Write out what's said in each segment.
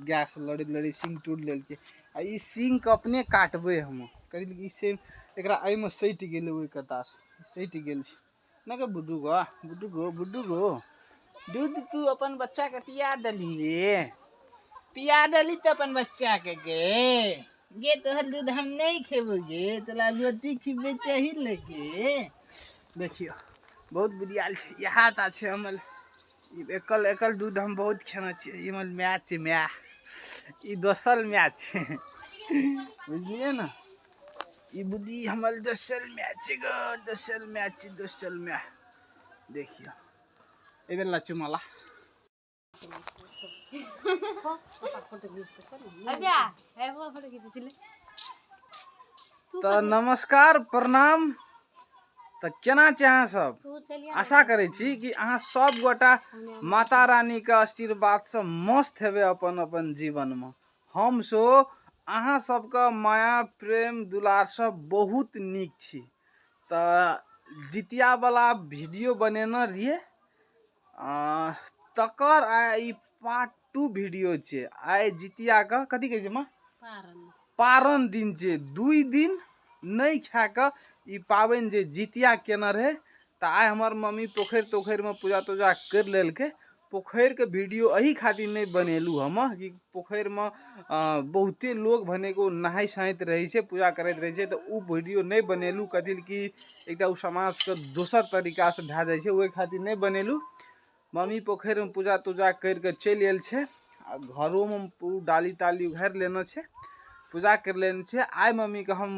गायसँ लड़ैत लड़ैत सींग तोड़ि लेलकै। आ ई सींगके अपने काटबै हम, कथी ई से एकरा एहिमे सटि गेलै, ओहि कतासँ सटि गेल छै ने। गे बुड्डू गो, बुड्डू गो, बुड्डू गो, दूध तू अपन बच्चाके पिया देलही रे? पिया देली तऽ अपन बच्चाके? गे गे, तोहर दूध हम नहि खेबो गे, तोरा रोटी खिबै चाही ने गे। देखियौ, बहुत बुधियाल छै। इएह टा छै हमर ई एकल एकल दूध हम बहुत खेने छियै। ई हमर माय छै, माय, ई दोसर माय छै, बुझलियै ने? ई बुद्धि हमर दोसर माय छै गो, दोसर माय छै, दोसर माय। देखियौ, एहि बेर लचुमाला तऽ नमस्कार, प्रणाम। तऽ केना छै अहाँ सब? आशा करै छी कि अहाँ सब गोटा माता रानीके आशीर्वादसँ मस्त हेबै अपन अपन जीवनमे। हम सो अहाँ सबके माया प्रेम दुलारसँ बहुत नीक छी। तऽ जितियावला वीडियो बनेने रहियै, तकर आइ ई पार्ट 2 वीडियो छै। आइ जितियाके कथी कहै छै माँ? पारन दिन छै। 2 दिन नहि खाके ई पाबनि जे जितिया केने रहै। तऽ आइ हमर मम्मी पोखरि तोखरिमे पूजा तूजा करि लेलकै। पोखरिके वीडियो एहि खातिर नहि बनेलहुँ हम कि पोखरिमे बहुते लोग भने को नहाइ सोनाइत रहै छै, पूजा करैत रहै छै, तऽ ओ वीडियो नहि बनेलहुँ। कथी कि एकटा ओ समाजके दोसर तरीकासँ भए जाइ छै, ओहि खातिर नहि बनेलहुँ। मम्मी पोखरिमे पूजा तूजा करि कऽ चलि आयल छै आ घरोमे डाली ताली उघारि लेने छै, पूजा करि लेने छै। आइ मम्मीके हम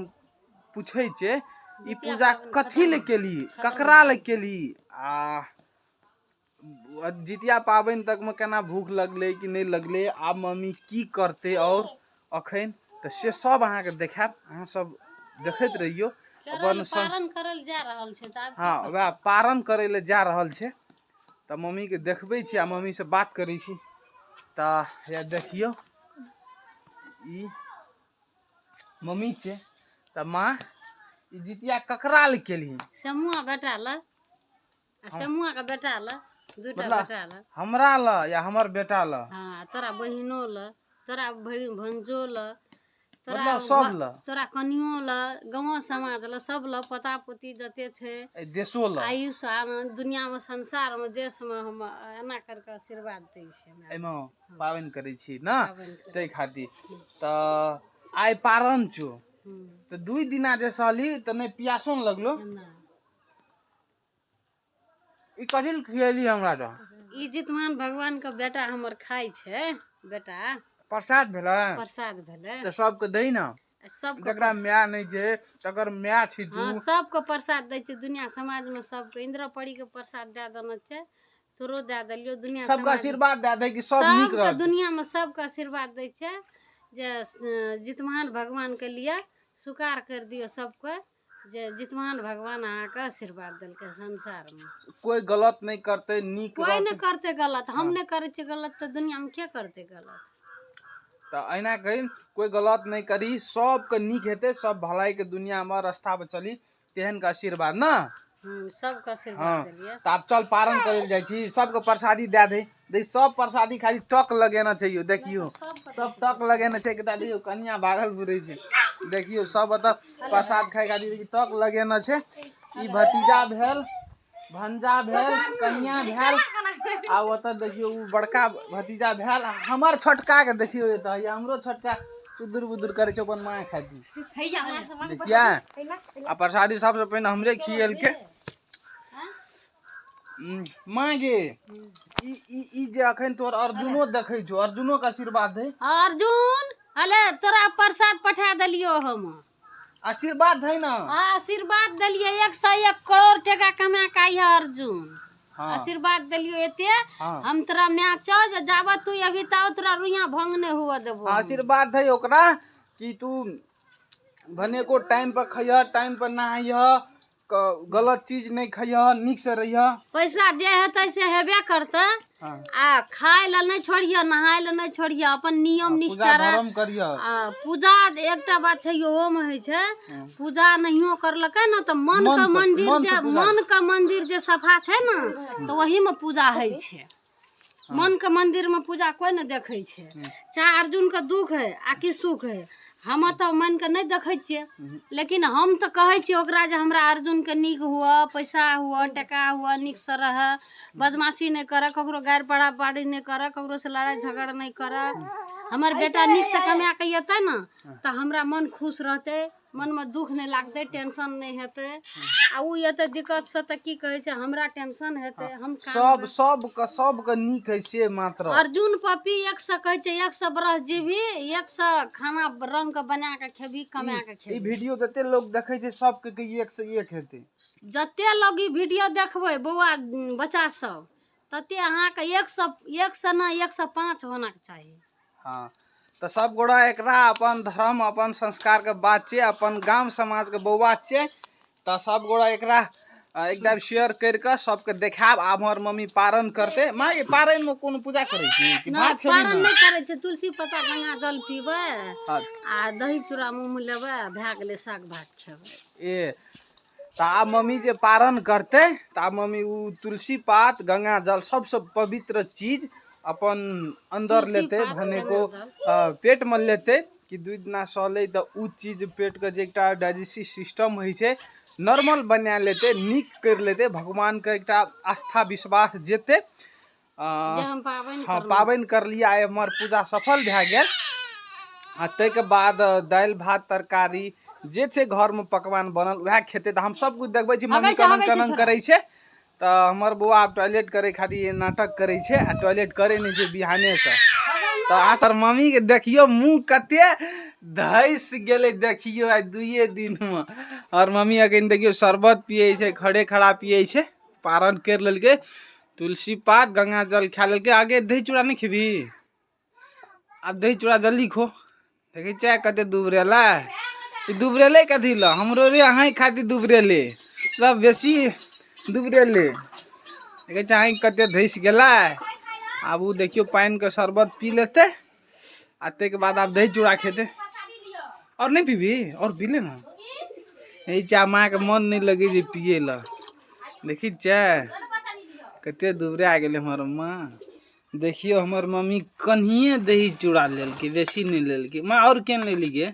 पूछै छियै, ई पूजा कथी लए केली, ककरा लए केली, आ जितिया पाबनि तकमे केना भूख लगलै कि नहि लगलै, आब मम्मी की करतै आओर अखन, तऽ से सब अहाँके देखायब। अहाँ सब देखैत रहियौ। अपन पारण करल जा रहल छै। हँ, वएह पारण करै लए जा रहल छै। तऽ मम्मीके देखबै छी आ मम्मीसँ बात करै छी। तऽ हैया देखियौ, ई मम्मी छै। तऽ माँ, ई जितिया ककरा लए केलही? समुआ बेटा लए आ समुआ के बेटा ल, दूटा मतलब बेटा ल। हमरा ल या हमर बेटा ल? हाँ, तोरा बहिनो ल, तोरा भंजो ल, तोरा मतलब सब ल, तोरा कनियो ल, गाँव समाज ल, सब ल, पोता पोती जते छै, एहि देशो ल, आयुष आनंद दुनिया में, संसार में, देश में हम एना करके आशीर्वाद दै छियै हमरा। एहिमे पाबनि करै छी ने? पाबनि करै। ताहि खातिर तऽ आइ पारन छौ। तऽ 2 दिना जे सहली तऽ नहि पियासो ने लगलो? नहि। ई कथी लए खियेली हमरा? तऽ ई जितमान भगवान के बेटा हमर खाइ छै बेटा। प्रसाद भेलै? प्रसाद भेलै। तऽ सबके दही ने। सबके। जकरा माय नहि छै तकर माय छी तू। हँ, सबके प्रसाद दै छै दुनिया समाज मे सबके। इंदिरा परी के प्रसाद दए देने छै, तोरो दए देलियौ। दुनिया सबके समाज आशीर्वाद दए दे कि सब नीक सबके रहत। दुनिया मे सबके आशीर्वाद दै छै जे जितमान भगवान के लिए स्वीकार कर दियौ सबके, जे जितमान भगवान अहाँके आशीर्वाद देलकै संसारमे। कोइ गलत नहि करतै, नीक कोइ नहि रहतै। करतै गलत। हम हँ। नहि करै छियै गलत तऽ दुनियामे के करतै गलत? तऽ एहिना कही, कोइ गलत नहि करी, सबके नीक हेतै, सब भलाइके दुनियामे रास्ता पर चली, तेहन के आशीर्वाद ने। सबके आशीर्वाद देलियै। तऽ आब चल, पारण करै लए जाइ छी। सबके प्रसादी दए दे दे। सब प्रसादी खाली टक लगेने छै यौ। देखियौ, सब टक लगेने छै। एकटा देखियौ, कनिया भागल फिरै छै। देखियौ, सब एतऽ प्रसाद खाय खातिर टक लगेने छै। ई भतीजा भेल, भंजा भेल, कनिया भेल, आ ओतऽ देखियौ ओ बड़का भतीजा भेल। आ हमर छोटका के देखियौ एतऽ, हैया हमरो छोटका चुदुर बुदुर करै छै अपन माय खातिर। देखियै, आ प्रसादी सबसँ पहिने हमरे खिएलकै। माँ गे, ई ई ई जे अखन तोहर अर्जुनो देखै छौ, अर्जुनो के आशीर्वाद दे। अर्जुन, अले तोरा प्रसाद पठा देलियो हम। आशीर्वाद दे ना। हाँ, आशीर्वाद देलियै, 101 करोड़ टका कमा के आई है अर्जुन। आशीर्वाद देलियो एते। हम तोरा माय छौ जे जाबत तू अभी ताव तोरा रुइया भंग नहीं हुआ देबो हम। आशीर्वाद दे ओकरा कि तू भने को टाइम पर खइह, टाइम पर नहाइह, गलत चीज नहीं खइह, नीक से रहिह। पैसा जे हेतै से हेबे करतै। आ खाय लए नहि छोड़िह, नहाय लए नहि छोड़िह, अपन नियम पूजा निष्ठा राख। धर्म करिह। आ पूजा एकटा बात छै, इहोमे होइ छै, पूजा नहियो करलकै ने तऽ मन मन के से- मंदिर मन से जे पूजा। मन के मंदिर जे सफा छै ने तऽ ओहीमे पूजा होइ छै। मन के मंदिर में पूजा कोई नहि देखै छै। चाहे अर्जुन के दुख है आ कि सुख है, हम तऽ मन के नहि देखै छियै, लेकिन हम तऽ कहै छियै ओकरा जे हमरा अर्जुन के नीक हुअ, पैसा हुअ, टका हुअ, नीकसँ रहए, बदमाशी नहि करए, ककरो गारि पढ़ा पाड़ी नहि करए, ककरोसँ लड़ाइ झगड़ नहि करए। हमर बेटा नीकसँ कमा कऽ एतै ने तऽ हमरा मन खुश रहतै, मनमे दुःख नहि लागतै, टेंशन नहि हेतै। आ ओ एतै दिक्कतसँ तऽ की कहै छै, हमरा टेंशन हेतै। हम सब सबके सबके नीक है से मात्र। अर्जुन पपी एक सए कहै छै, 100 बरस जीबी, 100 खाना रंग के बना के खेबी, कमा के खेबी। ई वीडियो जते लोग देखै छै सबके के 1 से 1 हेतै। जते लोग ई वीडियो देखबै बौआ बच्चा सब, तते अहाँके 100, 100 नहि, 105 होना चाही। हाँ, तऽ सब गोरा एकरा अपन धर्म अपन संस्कारके बात छै, अपन गाम समाजके बौआ छै। तऽ सब गोरा एकरा एकदम शेयर करि कऽ सबके देखायब। आब हमर मम्मी पारण करतै। माँ ये, पारणमे कोनो पूजा करै छी कि नहि? भात खेबै? पारण ने नहि करै छै। तुलसी पत्ता गंगा जल पीबै आ दही चूड़ा मुँहमे लेबै आ भए गेलै, साग भात खेबै। ए, तऽ आब मम्मी जे पारण करतै, तऽ आब मम्मी ओ तुलसी पात गंगा जल सबसँ पवित्र चीज अपन अंदर तुलसी लेतै, पात, भने को गंगा जल। पेटमे लेतै कि 2 दिना सहलै तऽ ओ चीज पेटके जे एकटा डाइजेस्टिव सिस्टम होइ छै, नॉर्मल बना लेतै, नीक करि लेतै। भगवानके एकटा आस्था विश्वास जेतै जे हम पाबनि हाँ, करलहुँ। पाबनि करलियै, आइ हमर पूजा सफल भए गेल। आ ताहिके बाद दालि भात तरकारी जे छै घरमे पकवान बनल, उएह खेतै। तऽ हम सब किछु देखबै छी मम्मी हगै छै, केना हगै छै केना छोड़ा। करै छै। तऽ हमर बौआ आब टॉयलेट करै खातिर नाटक करै छै आ टॉयलेट करै नहि छै बिहानेसँ। तऽ अहाँ सर मम्मीके देखियौ, मुँह कते धैस गेलै देखियौ आइ 2 दिनमे। आओर मम्मी अखन देखियौ शरबत पियै छै, खड़े खड़ा पियै छै। पारण करि लेलकै, तुलसी पात गंगा जल खा लेलकै। आगे दही चूड़ा नहि खेबही? आब दही चूड़ा जल्दी खो। देखै छियै कते दुबरेलै ई। दुबरेलै कथी लए? हमरो रे अहीं खातिर दुबरेलै, सब बेसी दुबरेलै। देखै छियै अहीं कते धसि गेलै। आब ओ देखियौ पानिके शरबत पी लेतै आ ताहिके बाद आब दही चूड़ा खेतै। आओर नहि पीबी? आओर पी ले ने। ई चाह माँके मन नहि लगै छै पियै लए। देखी चाय कते दुबरा गेलै हमर माँ। देखियौ हमर मम्मी कनिए दही चूड़ा लेलकै, बेसी नहि लेलकै। माँ, आओर केन लेली गे?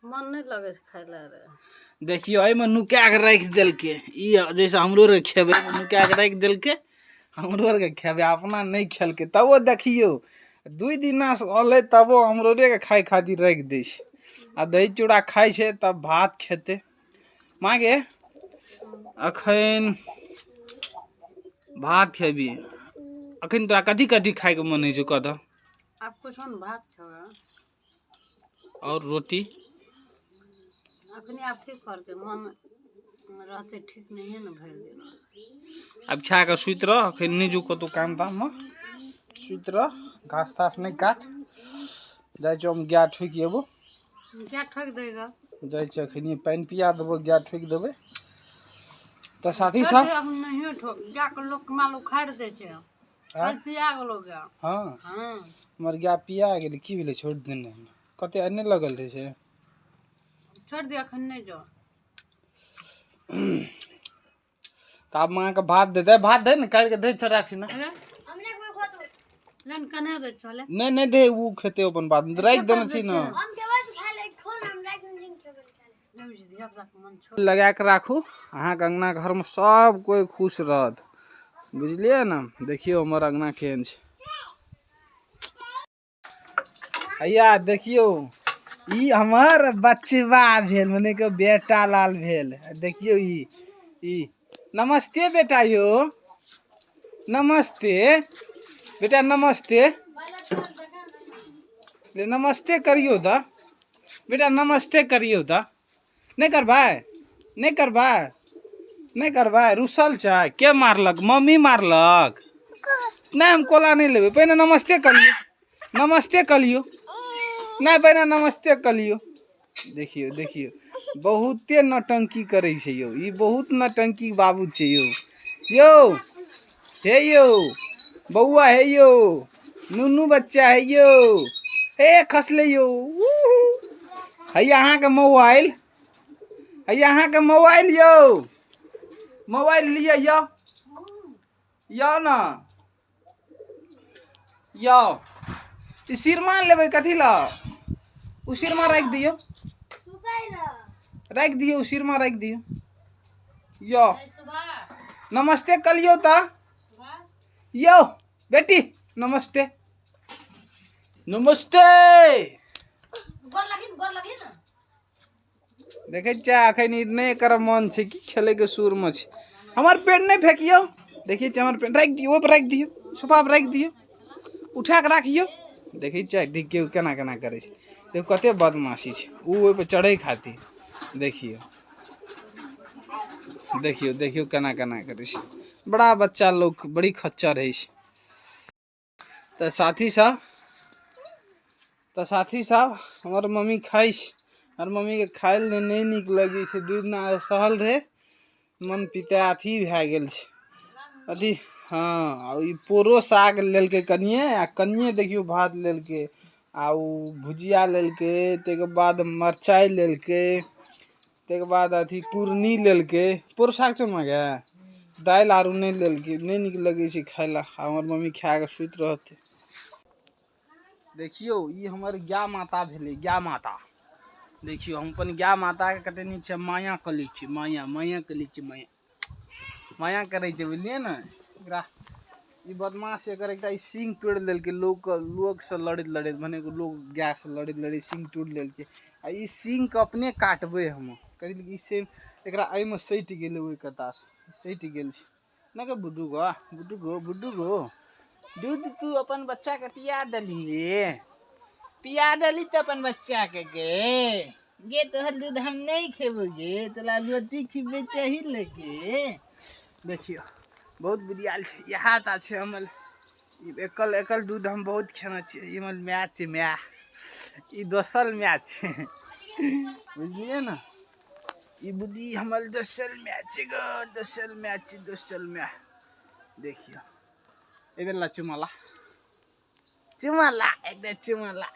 मन नहि लगै छै खाय लए रे। देखियौ, एहिमे नुका कऽ राखि देलकै ई, जैसे हमरो आरके खेबै। नुका कऽ राखि देलकै, हमरो आरके खेबै, अपना नहि खेलकै। तबो देखियौ 2 दिना अलै, तबो हमरो आरके खाय खातिर राखि दै छै। आ दही चूड़ा खाइ छै तब भात खेतै। माँ गे, अखन भात खेबी? अखन तोरा कथी कथी खायके मन होइ छौ, कह तऽ। आब कुछो ने, भात खेबै। और रोटी? अखनी आब की करतै, मन रहतै ठीक नहिए ने भरि दिन। आब खा कऽ सुति रह। अखन नहि जो कतहु काम ताममे, सुति रह, घास तास नहि काट। जाइ छियौ हम, गाय ठोकि एबो। क्या ठोकि देगा? जाइ छियै, अखन पानि पिया देबो, गाय ठोकि देबै। तऽ साथी सब अब नहियो ठोक, जाके लोक माल उखाड़ि दै छै। कल पिया गेलो गाय। हाँ। हमर गाय पिया गेलै। की भेलै? छोड़ि देने कते एने लगल रहै छै। छोड़ि दे, अखन नहि जाओ। तऽ आब माँके भात देतै। भात दे ने, काटि कऽ दे छोड़ा छी ने। लेन कने दे चले। नहि, नहि दे, ओ खेतै अपन बाद राखि देने छी ने। धिया पुताके मन छोड़। लगा कऽ राखू, अहाँके अङ्गना घरमे सब कोइ खुश रहत, बुझलियै ने? देखियौ हमर अङ्गना केहन छै। हैया देखियौ, ई हमर बचबा भेल, मने के बेटा लाल भेल। देखियौ ई ई नमस्ते बेटा यौ, नमस्ते बेटा, नमस्ते ले, नमस्ते करियौ तऽ बेटा, नमस्ते करियौ तऽ। नहि करबै? नहि करबै? नहि करबै? रुसल छै। के मारलक? मम्मी मारलक? नहि, हम कोला नहि लेबै। पहिने नमस्ते करियौ, नमस्ते कलियौ। नहि, पहिने नमस्ते कलियौ। देखियौ, देखियौ, बहुते नौटंकी करै छै यौ ई, बहुत नौटंकी बाबू छै यौ। यौ, हे यौ बौआ, हे यौ नुनू बच्चा, हे यौ, हे खसले यौ। हैया अहाँके मोबाइल, हैया अहाँके मोबाइल यौ, मोबाइल लिअ यौ, यौ ने। यौ ई सिरमा लेबै कथी लए? ओ सिरमा राखि दियौ, राखि दियौ, ओ सिरमा राखि दियौ। यौ नमस्ते कलियौ तऽ। यौ बेटी नमस्ते। नमस्ते। देखै छियै अखन ई नहि एकर मन छै कि खेलैके सुरमे छै। हमर पेड़ नहि फेकियौ, देखै छियै हमर पेड़ राखि दियौ, ओहिपर राखि दियौ, सोफापर राखि दियौ, उठा कऽ राखियौ। देखै छियै देखियौ केना केना करै छै, देखू कते बदमाशी छै ओ ओहिपर चढ़ै खातिर। देखियौ देखियौ देखियौ केना केना करै छै। बड़ा बच्चा लोग बड़ी खच्चर होइ छै। तऽ साथी सब, तऽ साथी सब हमर मम्मी खाइ छै। हमर मम्मीके खाय लए नहि नीक लगै छै। 2 दिना सहल रहै, मन पिता अथी भए गेल छै अथी। हँ, आ ई पोरो साग लेलकै कनिए, आ कनिए देखियौ भात लेलकै, आ ओ भुजिया लेलकै, ताहिके बाद मरचाइ लेलकै, ताहिके बाद अथी कुरनी लेलकै। पोरो साग छौ माँ गे? दालि आरू नहि लेलकै, नहि नीक लगै छै खाय लए। आ हमर मम्मी खाए कऽ सुति रहतै। देखियौ ई हमर गाय माता भेलै, गाय माता। देखियौ हम अपन गाय माताके कते नीक छै माया कऽ लै छियै, माया माया कऽ लै छियै, माया माया करै छै, बुझलियै ने। एकरा ई बदमाश एकर एकटा ई सींग तोड़ि लेलकै। लोक लोकसँ लड़ैत लड़ैत, भने लोक गायसँ लड़ैत लड़ैत सींग तोड़ि लेलकै। आ ई सींगके अपने काटबै हम। कथी ई सेम एकरा एहिमे सटि गेलै, ओहि कतासँ सटि गेल छै ने। गे बुड्डू गो, बुड्डू गो, बुड्डू गो, दूध तू अपन बच्चाके पिया देलियै? पिया देली तऽ अपन बच्चाके? गे गे तोहर दूध हम नहि खेबो गे, तोरा रोटी खिबै चाही गे। देखियौ बहुत बुधियाल छै। इएह टा छै हमर एकल एकल दूध हम बहुत खेने छियै। ई हमर माय छै, माय, ई दोसर माय छै, बुझलियै ने। ई बुद्धि हमर दोसर माय छै गो, दोसर माय छै, दोसर माय। देखियौ इधर ला, चुमा ला, चुमा ला, एकटा चुमा ला।